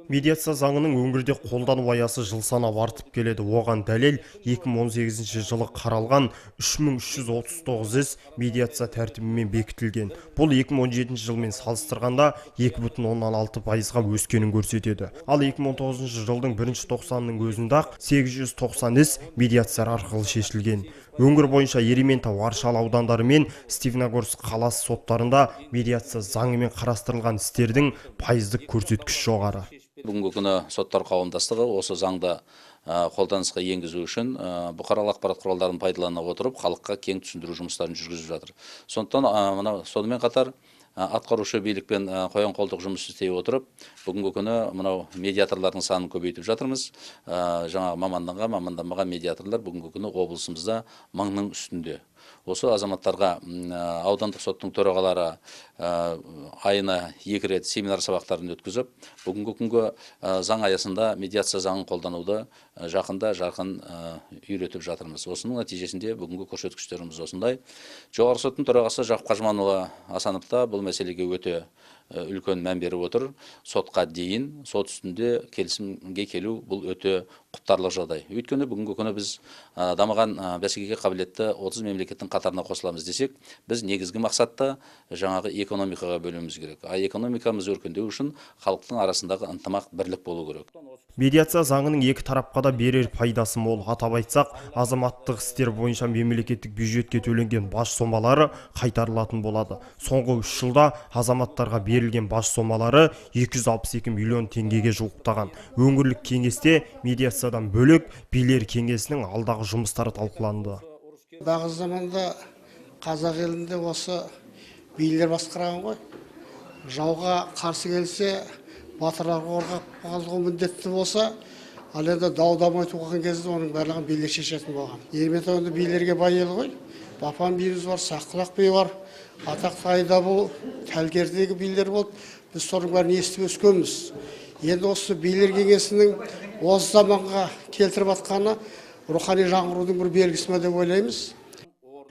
Медиация заңының өңірде қолдану аясы жыл санап артып келеді. Оған дәлел 2018 жылы қаралған 3339 іс медиация тәртібімен бекітілген. Бұл 2017 жылмен салыстырғанда 2,6%-ға өскенін көрсетеді. Ал 2019 жылдың бірінші тоқсанының өзінде-ақ 890 іс медиация арқылы шешілген. Өңір бойынша Ерейментау, Аршалы аудандары мен Степногорск қаласы соттарында медиация заңымен қарастырылған істердің пайыздық көрсеткіші жоғары. Бүгінгі күні соттар қауымдастығы осы заңды қолданысқа енгізу үшін бұқаралық ақпарат құралдарын пайдалана отырып халыққа кең түсіндіру жұмыстарын жүргізіп жатыр. Сондықтан мына сонымен қатар атқарушы билікпен қоян қолтық жұмыс істей отырып, бүгінгі күні мынау медиаторлардың санын көбейтіп жатырмыз. Жаңағы маманданған, маманданбаған медиаторлар бүгінгі күні облысымызда 1000-ның үстінде. Осы азаматтарға аудандық соттың төрағалары айына 2 рет семинар сабақтарын өткізіп, бүгінгі күнгі заң аясында медиация заңын қолдануды жақында жарқын үйретіп жатырмыз. Осының нәтижесінде бүгінгі көрсеткіштеріміз осындай. Жоғарғы соттың төрағасы Жақып Қажманұлы Асанов та бұл мәселеге өте үлкен мән беріп отыр. Сотқа дейін, сот үстінде келісімге келу бұл өте құптарлық жағдай. Өйткені бүгінгі күні біз дамыған бәсекеге қабілетті 30 мемлекеттің қатарына қосыламыз десек, біз негізгі мақсатты жаңағы экономикаға бөлуіміз керек. А экономикамыз өркендеу үшін халықтың арасындағы ынтымақ, бірлік болу керек. Медиация заңының екі тарапқа да берер пайдасы мол. Атап айтсақ, азаматтық істер бойынша мемлекеттік бюджетке төленген баж сомалары қайтарылатын болады. Соңғы 3 жылда азаматтарға берілген баж сомалары 262 миллион теңгеге жуықтаған. Өңірлік кеңесте медиациядан бөлек билер кеңесінің алдағы жұмыстары талқыланды. Бағыз заманда қазақ елінде осы билер басқарған ғой. Жауға қарсы келсе, батырлар қорғап қалуға міндетті болса, ал енді дау-дамай туған кезде оның барлығын билер шешетін болған. Ерейментау енді билерге бай ел ғой. Бапан биіміз бар, Саққұлақ би бар, атақты Айдабол, Тәлкердегі билер болды. Біз соның бәрін естіп өскенбіз. Енді осы билер кеңесінің осы заманға келтіріп атқаны рухани жаңғырудың бір белгісі ме деп ойлаймыз.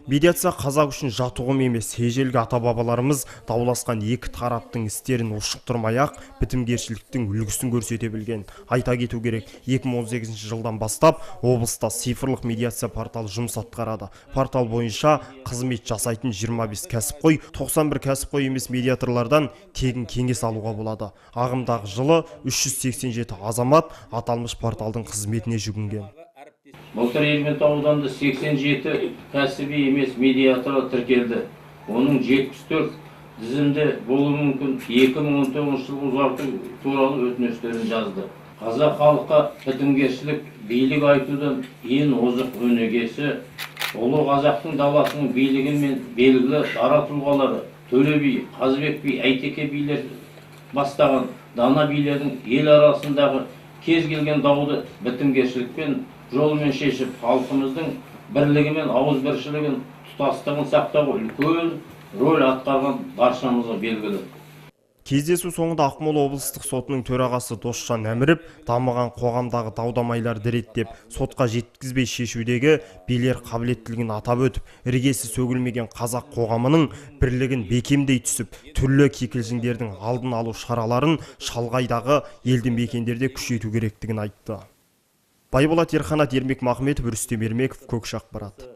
Медиация қазақ үшін жат ұғым емес. Ежелгі ата-бабаларымыз дауласқан екі тараптың істерін ушықтырмай-ақ бітімгершіліктің үлгісін көрсете білген. Айта кету керек, 2018 жылдан бастап облыста цифрлық медиация порталы жұмыс атқарады. Портал бойынша қызмет жасайтын 25 кәсіпқой, 91 кәсіпқой емес медиаторлардан тегін кеңес алуға болады. Ағымдағы жылы 387 азамат аталмыш порталдың қызметіне жүгінген. Былтыр Ерейментау ауданында 87 кәсіби емес медиатор тіркелді. Оның 74 тізімде болуы мүмкін 2019 жылғы ұзарту туралы өтініштерін жазды. Қазақ халқы бітімгершілік билік айтудан ең озық өнегесі ұлы қазақтың даласының билігі мен белгілі дара тұлғалары Төле би, Қазыбек би, Әйтеке билер бастаған дана билердің ел арасындағы кез келген дауды бітімгершілікпен жолымен шешіп, халқымыздың бірлігі мен ауызбіршілігін, тұтастығын сақтауға үлкен рөл атқарған баршамызға белгілі. Кездесу соңында Ақмола облыстық сотының төрағасы Досжан Әміров дамыған қоғамдағы дау-дамайларды реттеп, сотқа жеткізбей шешудегі билер қабілеттілігін атап өтіп, іргесі сөгілмеген қазақ қоғамының бірлігін бекемдей түсіп, түрлі кикілжіңдердің алдын алу шараларын шалғайдағы елді мекендерде күшейту керектігін айтты. Байболат Ерханат, Ермек Махметов, Рүстем Ермеков, Көкше ақпарат.